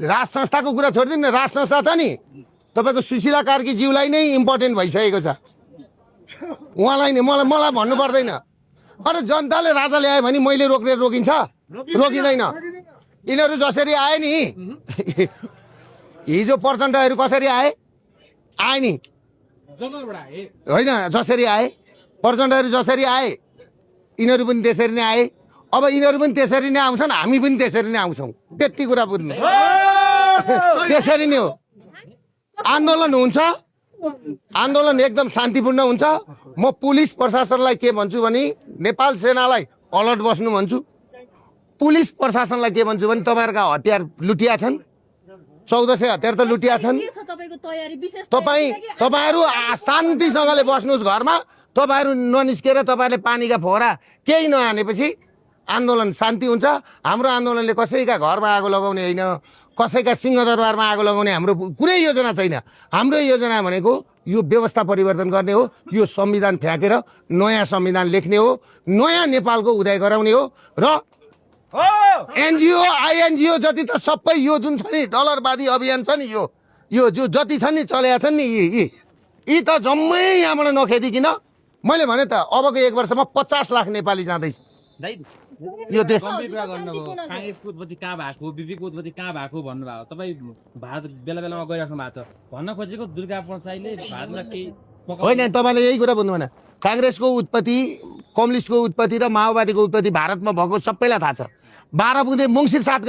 राज संस्थाको कुरा छोडिदिनु न, राज संस्था त नि तपाईँको सुशीला कार्कीज्यूलाई नै इम्पोर्टेन्ट भइसकेको छ। उहाँलाई नै मलाई भन्नु पर्दैन। अरे जनताले राजा ल्यायो भने मैले रोक्ने रोकिन्छ? रोकिँदैन। यिनीहरू जसरी आए नि, हिजो प्रचण्डहरू कसरी आए नि होइन, जसरी आए प्रचण्डहरू जसरी आए यिनीहरू पनि त्यसरी नै आए। अब यिनीहरू पनि त्यसरी नै आउँछन्, हामी पनि त्यसरी नै आउँछौँ। त्यति कुरा बुझ्नु। त्यसरी नै हो। आन्दोलन हुन्छ, आन्दोलन एकदम शान्तिपूर्ण हुन्छ। म पुलिस प्रशासनलाई के भन्छु भने नेपाल सेनालाई अलर्ट बस्नु भन्छु। पुलिस प्रशासनलाई के भन्छु भने तपाईँहरूका हतियार लुटिया छन्, 1400 हतियार त लुटिया छन्। तपाईँहरू शान्तिसँगले बस्नुहोस् घरमा। तपाईँहरू ननिस्केर तपाईँहरूले पानीका फोहरा केही नहानेपछि आन्दोलन शान्ति हुन्छ। हाम्रो आन्दोलनले कसैका घरमा आगो लगाउने होइन, कसैका सिंहदरबारमा आगो लगाउने हाम्रो कुनै योजना छैन। हाम्रो योजना भनेको यो व्यवस्था परिवर्तन गर्ने हो, यो संविधान फ्याँकेर नयाँ संविधान लेख्ने हो, नयाँ नेपालको उदय गराउने हो। र एनजिओ आइएनजिओ जति त सबै यो जुन छ नि डलरवादी अभियान छ नि, यो जो जति छ नि चलेका छन् नि, यी त जम्मै यहाँबाट नखेदिकन मैले भने त अबको 1 वर्षमा 50 लाख नेपाली जाँदैछ यो देश। कांग्रेसको उत्पत्ति कहाँ भएको, बिपीको उत्पत्ति कहाँ भएको भन्नुभयो। तपाईँ भारत बेला बेलामा गइराख्नु भएको छ। भन्न खोजेको दुर्गा प्रसाईले भारतमा केही होइन, तपाईँले यही कुरा बुझ्नु भएन। काङ्ग्रेसको उत्पत्ति, कम्युनिस्टको उत्पत्ति र माओवादीको उत्पत्ति भारतमा भएको सबैलाई थाहा छ। 12 बुँदे मङ्सिर 7